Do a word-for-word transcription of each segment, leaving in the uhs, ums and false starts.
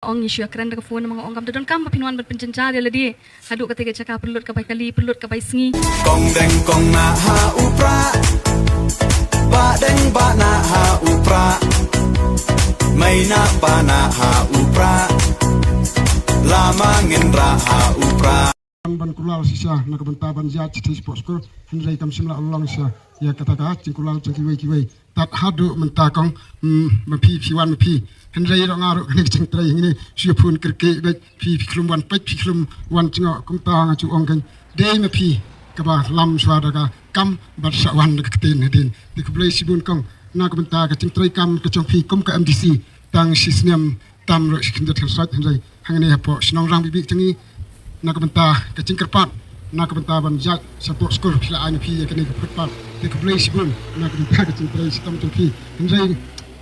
Ong ngi shu ïa kren da ka phone, namar nga ong kam da donkam ba phin wan ban pynjynjar ïa lade haduh katei ka jaka pynlut ka bai kali, pynlut ka bai sngi. Kong deng kong nah ha u prah, bah deng bah nah ha u prah, mei nah pa nah ha u prah, lama ngin rah ha u prah. Ban kular shisha na ka bynta ban ïaid shithi shapoh skul, hynrei kam shym la long shisha ïa kata ka jingkular jong kiwei kiwei. Tad haduh mynta kong, mm, ma phi, phi wan ma phi. Hynrei ruh nga ruh kane ka jingtrei hangne shu ïa phone kyrkieh beit, phi, phi khlem wan peit, phi khlem wan jngoh, kumta nga ju ong kein, dei ma phi kaba lam shuwa da ka kam bad sa wan da ka ktien hadien. Te khublei shibun kong na ka bynta ka jingtrei kam ka jong phi kum ka M D C, tang shi snem tam ruh shi khyndiat khynsoit, hynrei hangne hapoh shnong Rangbibi jong ngi, na ka bynta ka jingkyrpad, na ka bynta ban ïaid shapoh skul, phi la ai na phi ïa kane ka footpath. Te khublei shibun na ka bynta ka jingtrei shitom jong phi. Hynrei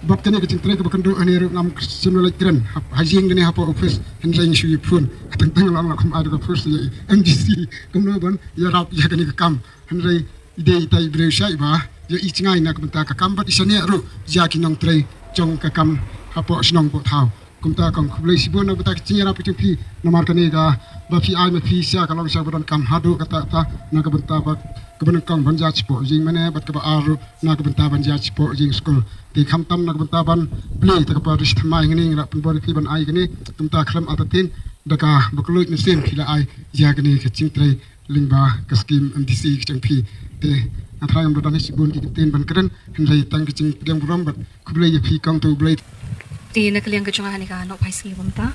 bad kane ka jingtrei kaba kynduh hangne ruh ngam shym la leit kren ha, ha ïing kane hapoh office, hynrei ngi shu ïa phone. Teng teng la ong la kham ai da ka force ïa i M D C kumno ban ïarap ïa kane ka kam. Hynrei i dei itai i briew shai ba ïohi jngai na ka bynta ka kam bad i shaniah ruh ïa ki nongtrei jong ka kam hapoh shnong poh thaw. Kumta kong khublei shibun na ka bynta ka jingïarap ka jong phi, namar kane kaba phi ai ma phi sha ka long sha ba donkam haduh katta katta na ka bynta ba kaba nyngkong ban ïaid shapoh ïing mane bad kaba ar ruh na ka bynta ban ïaid shapoh ïing skul. Te khamtam na ka bynta ban plie ta ka parish thymmai hangne, ngi la pynbor ïa phi ban ai kane, kumta khlem artatien da kaba kylluid mynsiem phi la ai ïa kane ka jingtrei lyngba ka skim M D C ka jong phi. Te nga tharai ngam don hi shibun ki kyntien ban kren, hynrei tang ka jingpdiang burom bad khublei ïa phi kong, to U Blei. Te na ka liang ka jong nga ha kane ka nohphai sngi ba mynta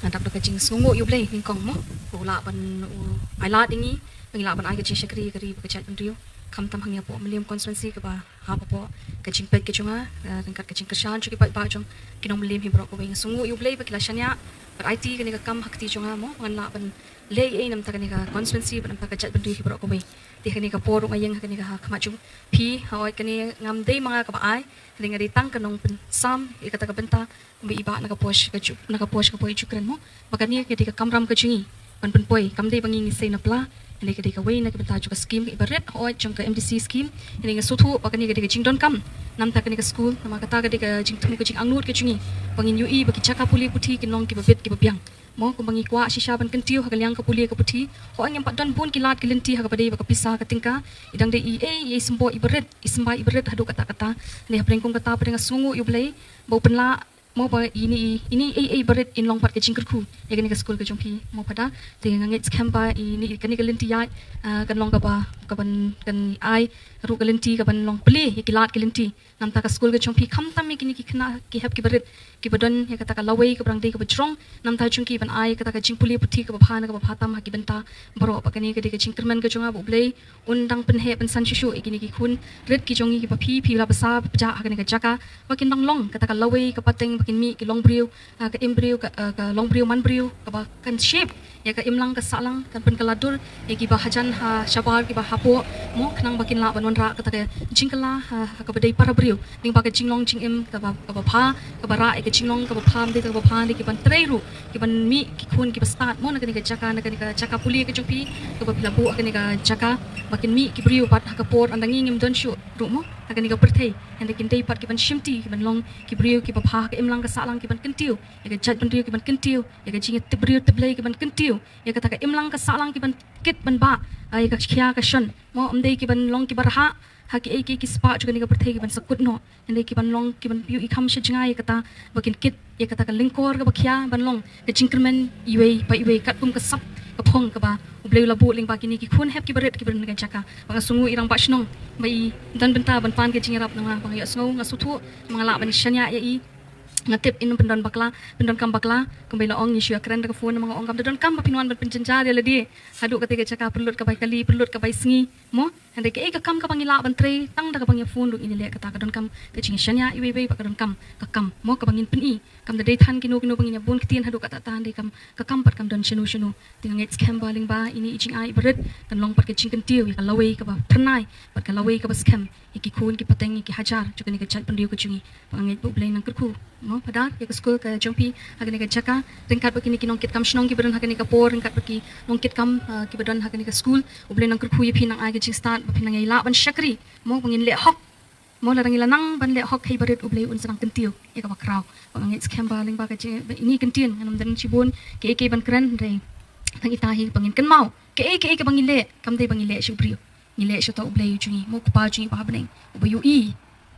nga dap da ka jingsngewnguh ïa U Blei nyngkong mo, u lah ban u ailad ïa ngi ba ngi lah ban ai ka jingshakri ïa ka ri bad ka jaitbynriew, khamtam hangne hapoh Mylliem constituency kaba hap hapoh ka jingpeit ka jong nga, eh, ryngkat ka jingkyrshan jong ki paidbah jong ki nong Mylliem hi baroh kawei. Nga sngewnguh ïa U Blei ba ki la shaniah bad aiti kane ka kam ha kti jong nga mo, ba ngan lah ban leh ei ei na bynta kane ka constituency bad na bynta ka jaitbynriew hi baroh kawei. Te ha kane ka por ruh nga ïeng ha kane ka khmat jong phi, hooid kane ngam dei ma nga kaba ai, hynrei nga dei tang ka nongpynsam ïa kata ka bynta kumba i bah na ka por sha ka ju, na ka por sha ka por i ju kren mo, ba kane ka dei ka kamram ka jong ngi ban pynpoi, kam dei ba ngi ngi sei na pla. Hynrei ka dei kawei na ka bynta jong ka skim kaba rit, hooid jong ka M D C skim. Hynrei nga sngewthuh ba kane ka dei ka jingdonkam na bynta kane ka skul, namar kata ka dei ka jingthmu ka jingangnud ka jong ngi ba ngin ïohi ba ki jaka pule puthi kin long kiba bit kiba biang. Mo, kumba ngi kwah shisha ban kyntiew ha ka liang ka pule ka puthi, hooid ngim pat don bun ki lad ki lynti ha kaba dei bad ka pisa ka tyngka, i dang dei i ei ei symbai iba rit, i symbai iba rit haduh katta katta. Hynrei hapdeng kum kata pat nga sngewnguh ïa U Blei ba u pynlah mo ba ine i, ine i ei ei iba rit in long pat ka jingkyrkhu ïa kane ka skul ka jong phi mo Phadar. Te nga ngeit skhem ba ine i kane ka lynti ïaid, ah, kan long kaba, kaban, kan ai ruh ka lynti kaban long plie ïa ki lad ki lynti na bynta ka skul ka jong phi, khamtam ïa kine ki khynnah ki hep kiba rit kiba don ïa kata ka lawei kaba dang dei kaba jrong na bynta jong ki ban ai kata ka jingpule puthi kaba bha na kaba bha tam ha ki bynta baroh. Bad kane ka dei ka jingkyrmen ka jong nga ba U Blei un dang pynheh pynsan shuh shuh ïa kine ki khun rit ki jong ngi kiba phi, phi la bsa ba pjah ha kane ka jaka ba kin dang long kata ka lawei ka pateng ba kin mih ki long briew, ah, ka im briew, ka, ah, ka long briew man briew kaba kan shape ïa ka imlang ka sahlang, kan pynkylla dur ïa kiba hajan ha shabar kiba hapoh mo, khnang ba kin lah ban wanrah kata ka jingkylla ha, ha kaba dei para briew lyngba ka jinglong jingim kaba, kaba bha, kaba rah ïa ka jinglong kaba bha, ym dei kaba bha, ym dei ki ban trei ruh, ki ban mih ki khun kiba stad mo na kane ka jaka, na kane ka jaka pule ka jong phi kaba phi la buh ha kane ka jaka ba kin mih ki briew bad ha ka por ynda ngi ngim don shuh ruh mo ha kane ka pyrthei, hynrei kin dei pat ki ban shimti, ki ban long ki briew kiba bha ha ka imlang ka sahlang, ki ban kyntiew ïa ka jaitbynriew, ki ban kyntiew ïa ka jingïatip briew tip Blei, ki ban kyntiew ïa kata ka imlang ka sahlang, ki ban kit ban bah, ah, ïa ka khia ka shon mo, ym dei ki ban long kiba rhah ha kiei kiei ki spah jong kane ka pyrthei ki ban sa kut noh, hynrei ki ban long ki ban ïohi kham sha jngai ïa kata ba kin kit ïa kata ka lyngkor kaba khia ban long ka jingkyrmen iwei pa iwei katkum ka sap ka phong kaba U Blei u la buh lyngba kine ki khun hep kiba rit kiba don ha kane ka jaka. Ba nga sngewnguh i rangbah shnong ba i don bynta ban pan ka jingïarap na nga, ba nga ïohsngew, nga sngewthuh, ba nga lah ban shaniah ïa i. Nga tip in pyndon bakla, pyndonkam bakla, kumba i la ong ngi shu ïa kren da ka phone, namar nga ong kam da donkam ba phin wan ban pynjynjar ïa lade haduh katei ka jaka pynlut ka bai kali, pynlut ka bai sngi mo. Hynrei kaei ka kam kaba ngi lah ban trei tang da kaba ngi ïa phone ruh ngin ïa leh kata, ka donkam ka jingshaniah iwei iwei bad ka donkam ka kam mo kaba ngin pyni. Kam da dei than kino kino ba ngin ïa bun ktien haduh katta katta, hynrei kam ka kam pat kam don shano shano. Te nga ngeit skhem ba lyngba ine i jingai iba rit kan long pat ka jingkyntiew ïa ka lawei kaba phyrnai bad ka lawei kaba skhem ïa ki khun ki pateng ïa ki hajar jong kane ka jaitbynriew ka jong ngi. Ba nga ngeit ba U Blei un nang kyrkhu mo Phadar ïa ka skul ka jong phi ha kane ka jaka, ryngkat bad kine ki nongkitkam shnong kiba don ha kane ka por, ryngkat bad ki nongkitkam, ah, kiba don ha kane ka skul. U Blei un nang kyrkhu ïa phi, nang ai ka jingstad ba phin nang ïai lah ban shakri mo, ba ngin leh hok Mo lada ngi la nang ban leh hok ha i barit, U Blei un sa nang kyntiew ïa kaba khraw. Ba nga ngeit skhem ba lyngba ka jing, ba ine i kyntien ngan ym don shibun kiei kiei ban kren, hynrei tang ita hi ba ngin kynmaw kiei kiei kaba ngi leh kam dei ba ngi leh sha u briew, ngi leh sha uta U Blei u jong ngi, mo, Kpa jong ngi ba ha bneng, uba ïohi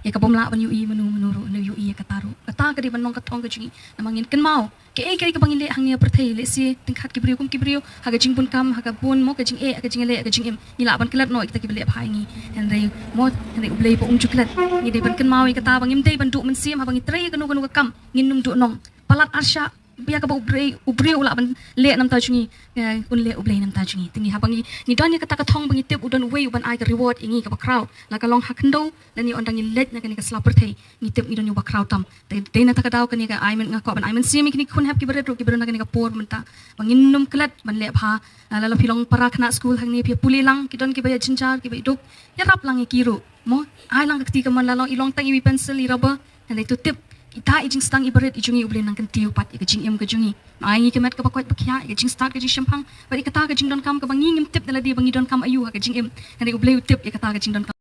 ïa ka bym lah ban ïohi mano mano ruh, hynrei u ïohi ïa kata ruh. Kata ka dei ban long ka thong ka jong ngi. Namar ngin kynmaw kiei kiei kaba ngi leh hangne ha pyrthei, lehse tyngkhat ki briew kum ki briew ha ka jingbun kam, ha ka bun, mo, ka jingeh, ha ka jingleh, ha ka jingim, ngi lah ban klet noh ïa kita kiba leh bha ïa ngi. Hynrei, mo, hynrei U Blei ba um ju klet. Ngi dei ban kynmaw ïa kata ba ngim dei ban duh mynsiem haba ngi trei ïa kano kano ka kam, ngin ym duh nong. Palat arshah ïa kaba u briew, u briew u lah ban leh na bynta jong ngi, eh, un leh U Blei na bynta jong ngi. Te ngi, haba ngi, ngi don ïa kata ka thong ba ngi tip u don uwei uban ai ka reward ïa ngi kaba khraw, la ka long ha khyndew lane ynda ngi leit na kane ka sla pyrthei, ngi tip ngi don ïa uba khraw tam. Te dei na kata ka daw kane ka ai myn-, nga kwah ban ai mynsiem ïa kine ki khun hep kiba rit ruh, kiba don ha kane ka por mynta, ba ngin ym klet ban leh bha. Ah, lada phi long para khynnah skul hangne, phi ïa pule lang, ki don kiba ïa jynjar, kiba ïa duk, ïarap lang ïa ki ruh, mo. Ai lang ka kti kamon, lada long, i long tang iwei i pencil, i rubber, hynrei to tip ita i jingsdang iba rit i jong ngi, U Blei un nang kyntiew pat ïa ka jingim ka jong ngi. Ai ngi ka met kaba koit ba khiah, ïa ka jingstad ka jingshemphang bad ïa kata ka jingdonkam kaba ngi ngim tip da lade ba ngi donkam aïu ha ka jingim, hynrei U Blei u tip ïa kata ka jingdonkam.